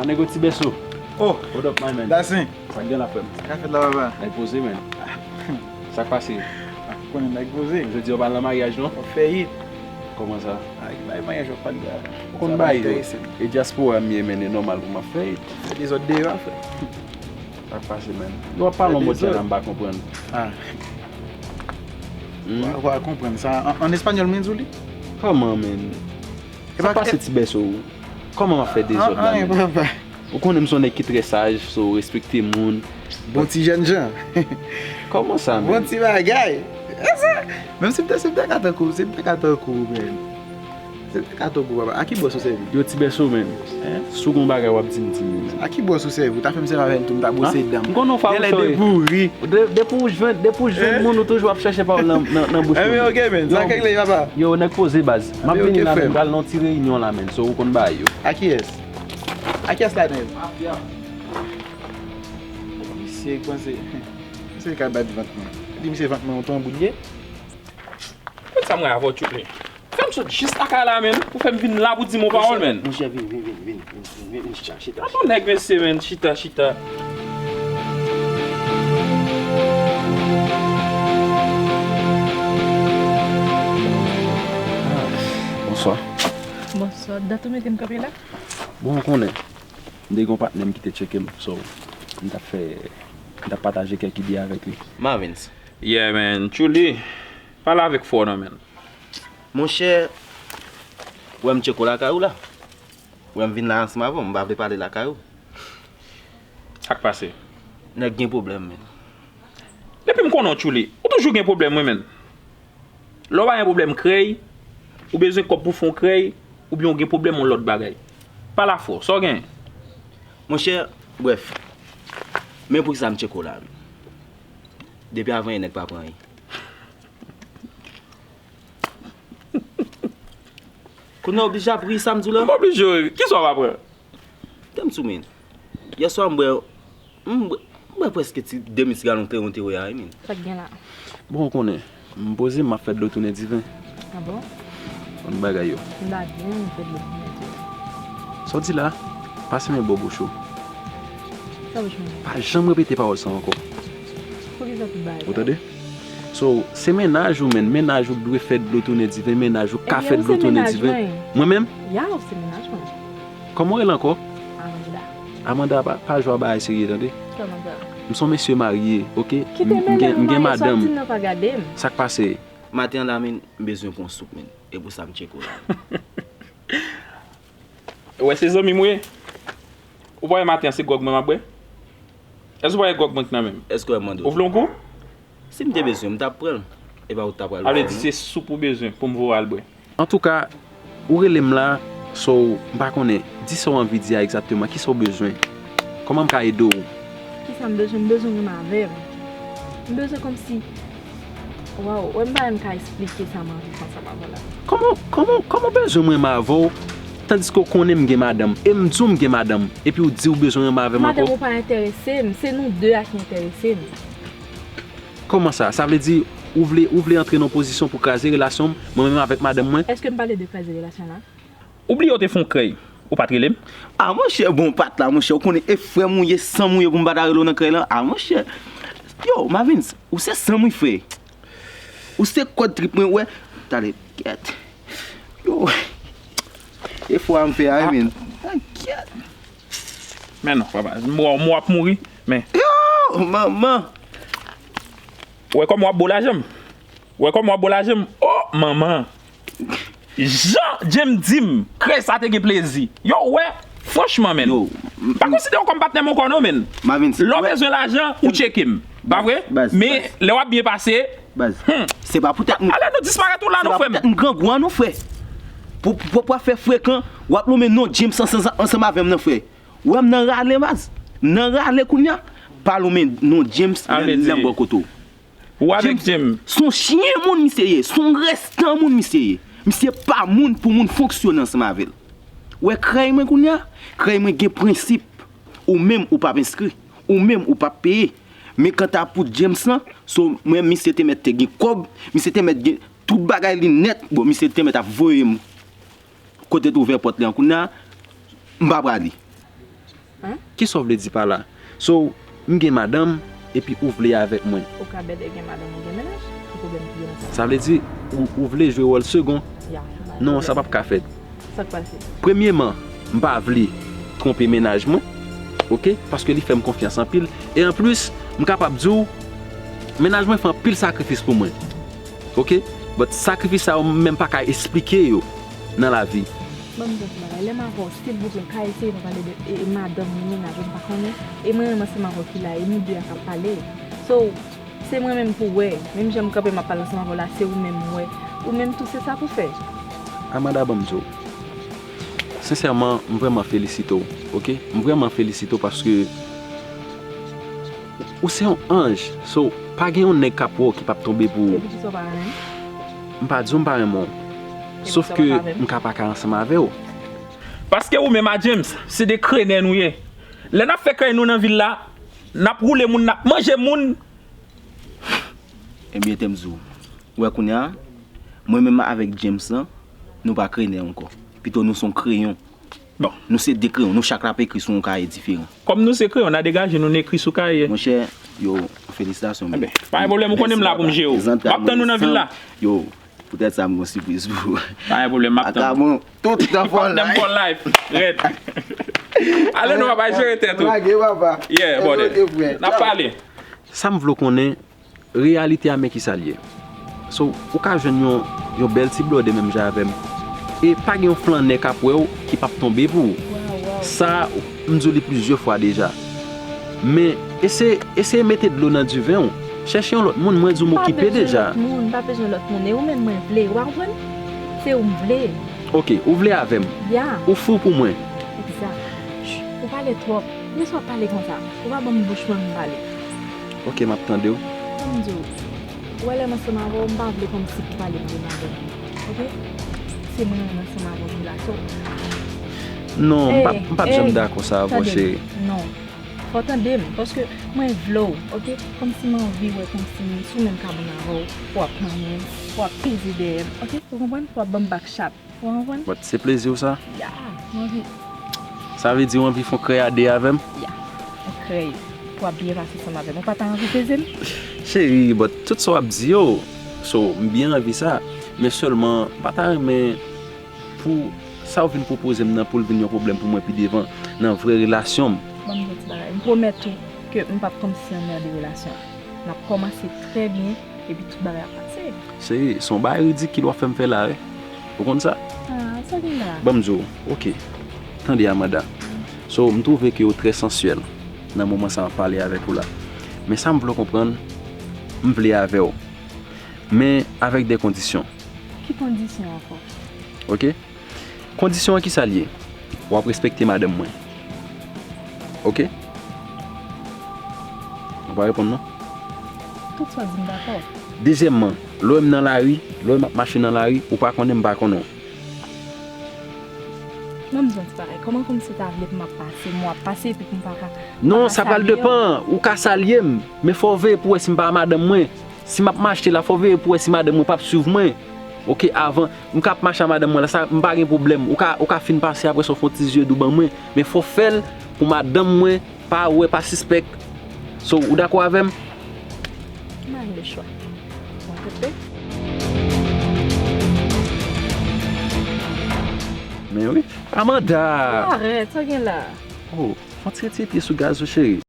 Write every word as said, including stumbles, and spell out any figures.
Nèg yo ti bèso. Oh, what up, my man? Dasin. Sa k gen la, frè m? Sa k ap fèt la, papa? Nèg poze, man. Sa k pase? Ah, konnen nèg poze. Jodi a w pa nan maryaj, non? Ou fè it. Kòman sa? Ay, bay maryaj w ap pale la. Ou konn bay yo. E dyaspora m ye, man, e nòmal pou m ap fè it. Fè dezòd deyò a, frè. Sa k pase, man? Yo ap pale yon mòd jan la, m pa konprann. Ah. Hmm? Ou pa konprann sa. An, an espanyòl, mwen di w li? Kòman, man? Sa k pase, ti bèso? Kòman m ap fè dezòd la, man? Ou konnen m se yon nèg ki trè saj, so respekte moun. Bon ti jènjan. Kòman sa, man? Bon ti bagay. E sa, menm si m te, si m te ka tankou, si m te ka tankou, man. Si m te ka tankou, papa. A ki bòs ou sèvi? Yo, ti bèso, man. Si w gon bagay w ap di m, di m li, man. A ki bòs ou sèvi? Ou ta fè m sèvi avè l tou, m ta bwose dan m. M konnen w fawouch, wi. Genlè depi w ri. De-, depi w jwenn, depi w jwenn moun, ou toujou ap chèche pawòl nan, nan, nan bouch moun. Ebyen, ok, man. Sa k regle, papa? Yo, nèg poze, baz. M ap vini la, man, m pral nan yon ti reyinyon la, man. So, ou konn bagay yo. A kiyès? A kiyès la, nèg? Misye panse, misye ka bat vant mwen. Di misye vant mwen, yon tanbou li ye. Konn sa mwen avè w, Tchouli. Fè m sot jis lakay la, man. Ou fè m vin la pou di m yon pawòl, man. Monchè, vin, vin, vin, vin, vin, vin, vin, chita, chita. An, yon nèg, mesye, man, chita, chita. Bonswa. Bonswa. Dat ou mete m kanpe la? Bon, ou konnen. M te gen yon patnè m ki te tcheke m, so, m t ap fè, m t ap pataje kèk ide avèk li. Marvins. Yeah, man. Tchouli, pale avèk fò non, man. Monchè, ou wè m tcheke w lakay ou la. Ou wè m vin la ansanm avè w, m pa vle pale lakay ou. Sa k pase? Nèg gen pwoblèm, man. Depi m konnen w, Tchouli, ou toujou gen pwoblèm, wi, man. Lè w pa gen pwoblèm krèy, ou bezwen kòb pou fè yon krèy, oubyen w gen pwoblèm yon lòt bagay. Pale avè fò, sa w genyen? Monchè, brèf, men poukisa m tcheke w la, wi. Depi avan yè nèg pa pran anyen. Kounye a w oblije ap ri sa m di w la? M oblije ri. Kisa w pa pran? Tande m sou men. Yèswa m bwè, m bwè, m bwè prèske ti demi ti galon Clairon te wè a, wi, men. Sa k gen la? Bon, ou konnen, m poze m ap fè dlo tounen diven. A bon? Konn bagay yo. M pa byen, m fè dlo tounen diven. Sa w di la? Pase men bò bouch ou. Sa bouch mwen? Pa janm repete pawòl sa ankò. Poukisa tout bagay sa? Ou tande? So, se mennaj ou, menn. Mennaj ou dwe fè dlo tounen diven, mennaj ou ka fè dlo tounen diven. Mwen menm? Ya, ou se mennaj mwen. Kòman w rele ankò? Amanda. Amanda, pa, pa jwe a bagay serye, tande? Kòman sa? M se yon mesye marye, oke? M gen, m gen madanm. Sa k pase? Maten an la, menn, m bezwen pran soup, menn. E pou sa m tcheke w la. Ou wè se zanmi m ou ye? Ou pa wè maten an se gwòg mwen m ap bwè? Èske ou pa wè gwòg mwen k nan men m? Èske w wè m mande w? Ou vle yon kou? Si m te bezwen, m t ap pran l. E pa ou t ap pral. Sa vle di se soup ou bezwen pou m voye w al bwè? Antouka, ou rele m la, so, m pa konnen. Di sa w anvi di a egzakteman. Kisa w bezwen? Kòman m ka ede w? Kisa m bezwen? M bezwen w renmen avè m. M bezwen kòmsi, waw, wè m pa menm ka esplike sa m anvi fè ansanm avè w la. Kòman, kòman, kòman w bezwen m renmen avè w, tandiske w konnen m gen madanm, e m di w m gen madanm, epi w di w bezwen renmen avè m ankò? Madanm ou pa enterese m, se nou de a ki enterese m. Kòman sa? Sa vle di, ou vle, ou vle antre nan yon pozisyon pou kraze relasyon m, mwen menm avèk madanm mwen? Èske m pale de kraze relasyon la? Ou bliye w te fè yon krèy, ou pa t rele m? A, monchè, bon, ou pa t la, monchè. Ou konnen e frè m ou ye, san m ou ye pou m pa ta rele w nan krèy lan? A, monchè. Yo, Marvins, ou se san m wi, frè. Ou se kòd trip mwen, wè. Tande, kèt. Yo. E fwa m fè a, men. Kèt. Men non, papa, m wè w ap mouri, men. Yo, manman. Ou wè kòman w ap bo lajan m? Ou wè kòman w ap bo lajan m? O, manman. Jan James di m, krèy sa te gen plezi. Yo, ou wè, franchman, men. Yo, m pa konsidere w kòm patnè m ankò, non, men. Marvins, lè w bezwen lajan, ou tcheke m. Pa vre? Men, lè w ap byen pase, Baz, hmm, se pa poutèt m, ale nou disparèt ou la, non, frè m. Se pa poutèt m grangou an, non, frè. Pou, pou, pou w ap fè frekan, w ap lonmen non James ansanm, ansanm avè m, non, frè. Ou wè m nan rale, baz. M nan rale kounye a. Pa lonmen non James lè m bò kote w. Ou avèk James. James, se yon chyen moun misye ye, se yon restan moun misye ye. Misye pa moun pou moun fonksyone ansanm avè l. Ou wè krèy mwen kounye a? Krèy mwen gen prensip. Ou menm ou p ap enskri. Ou menm ou p ap peye. Men kanta pou James lan, so, mwen, misye te mèt te gen kòb, misye te mèt gen tout bagay li nèt, bon, misye te mèt ap voye m kote t ouvè pòt li an kounye a, m pa prale. Kisa w vle di pa la? So, m gen madanm, epi ou vle avèk mwen. Ou ka bèlè gen madanm ou gen mennaj, ki pwoblèm ki gen nan sa? Sa vle di, ou, ou vle jwe wòl segon? Ya, non, sa p ap ka fèt. Sa k pase? Premyeman, m pa vle twonpe mennaj mwen, oke? Paske li fè m konfyans anpil. E anplis, m kapab di w, mennaj mwen fè anpil sakrifis pou mwen, oke? But sakrifis sa yo, m menm pa ka esplike yo nan lavi. Ban m di yon ti bagay. Lè m avè w, silvouplè, ka eseye pa pale de e, e, madanm ni mennaj ou, m pa konnen. E mwen menm ansanm avè w ki la, e nou de a k ap pale. So, se mwen menm pou w wè. Menm jan m kanpe m ap pale ansanm avè w la, se ou menm m wè. Ou menm tou, se sa pou fè. Amanda, ban m di w. Sensèman, m vrèman felisite w, oke? M vrèman felisite w paske ou se yon anj. So, pa gen yon nèg k ap wè w ki p ap tonbe pou ou. Epi kisa w pa renmen m? M pa di w m pa renmen w. Epi sa w pa ka fè m? Sof ke m ka pa ka ansanm avè w. Paske ou menm a James, se de krenè nou ye. Lè n ap fè kay nou nan vil la, n ap woule moun, n ap manje moun. Ebyen, te m di w, ou wè kounye a, mwen menm avèk James lan, nou pa krenè ankò. Pito nou se yon kreyon. Bon. Nou se de kreyon, nou chak la ap ekri sou yon kaye diferan. Kòm nou se kreyon, n a degaje nou, n ekri sou kaye. Monchè, yo, felisitasyon, men. Enben, pa gen pwoblèm, ou konnen m la pou m jere w. M ap tann ou nan vil la. Yo, poutèt sa, m gen yon sipriz pou ou. Pa gen pwoblèm, m ap tann ou. Akabon, tout tan for life. Partner m for life. Rèd. Ale, nou pa jere tèt ou. Lage, papa. Yeah, brother. Ok, frè. N ap pale. Sa m vle w konnen, reyalite a, men kisa l ye. So, ou ka jwenn yon, yon bèl ti blòdè menm jan avè m. E pa gen yon flannè k ap wè w ki p ap tonbe pou ou. Sa, m di w li plizyè fwa deja. Men, eseye, eseye mete dlo nan diven w. Chèche yon lòt moun, mwen di w m okipe deja. M pa bezwen lòt moun, m pa bezwen lòt moun. E ou menm mwen vle, ou pa konprann? Se ou m vle. Ok, ou vle avè m. Ya. Ou fou pou mwen. Egzak. Ou pale twòp. Kiyès w ap pale konsa? Ou pa ban m bouch mwen pou m pale. Ok, m ap tande w. Ban m di w, ou wè lè m ansanm avè w, m pa vle kòmsi pou pale m de madanm mwen. Ok? Se mwen menm ansanm avè w ki la. So, non, m p ap, m p ap janm dakò sa avè w, cheri. Non. Fò w tande m, paske mwen vle w, ok? Kòmsi m anvi wè, kòmsi m sou menm kabann avè w, pou w ap manyen m, pou w ap peze dèyè m, ok? Ou konprann? Pou w ap ban m back chat, ou konprann? But se plezi w sa? Ya, m anvi. Sa vle di w anvi fè yon krèy a de avè m? Ya, yon krèy, pou w ap byen pase ansanm avè m. Ou pa ta anvi peze m? Cheri, but tout sa w ap di yo, so, m byen anvi sa, men sèlman, m pa ta renmen pou sa w vin pwopoze m nan pou l vin yon pwoblèm pou mwen pi devan nan vrè relasyon m. Ban m di w ti bagay. M pwomèt ou ke m p ap kòmsi anmède relasyon an. N ap kòmanse trè byen, epi tout bagay ap pase. Se, se yon bagay ridikil w ap fè m fè la, wi. Ou konn sa? Ah, sa gen la? Ban m di w, ok. Tande, Amanda. So, m twouve ke w trè sansyèl nan moman sa a m ap pale avèk ou la. Men sa m vle w konprann, m vle avè w. Men avèk de kondisyon. Ki kondisyon ankò? Ok? Kondisyon an ki sa l ye? W ap respekte madanm mwen. Ok? Ou pa reponn non? Tout sa w di m dakò. Dezyèmman, lè w wè m nan lari, lè w wè m ap mache nan lari, ou pa konnen m pa konnen w. Ban m di w yon ti bagay. Kòman kòmsi w ta vle pou m ap pase, m w ap pase epi pou m pa ka, pa ka salye w? Non, sa pral depann. Ou ka salye m, men fò w veye pou w wè si m pa a madanm mwen. Si m ap mache la, fò w veye pou w wè si madanm mwen p ap swiv mwen. Ok, avan, m ka ap mache a madanm mwen la, sa, m pa gen pwoblèm. Ou ka, ou ka fin pase, apre sa, w fè yon ti zye dou ban mwen. Men fò w fè l pou madanm mwen pa wè, pa sispèk. So, ou dakò avè m? M pa gen lechwa. Mwen aksepte. Men wi. Amanda! Arèt, sa gen la? Oh, fè yon ti retire pye sou gaz ou, cheri.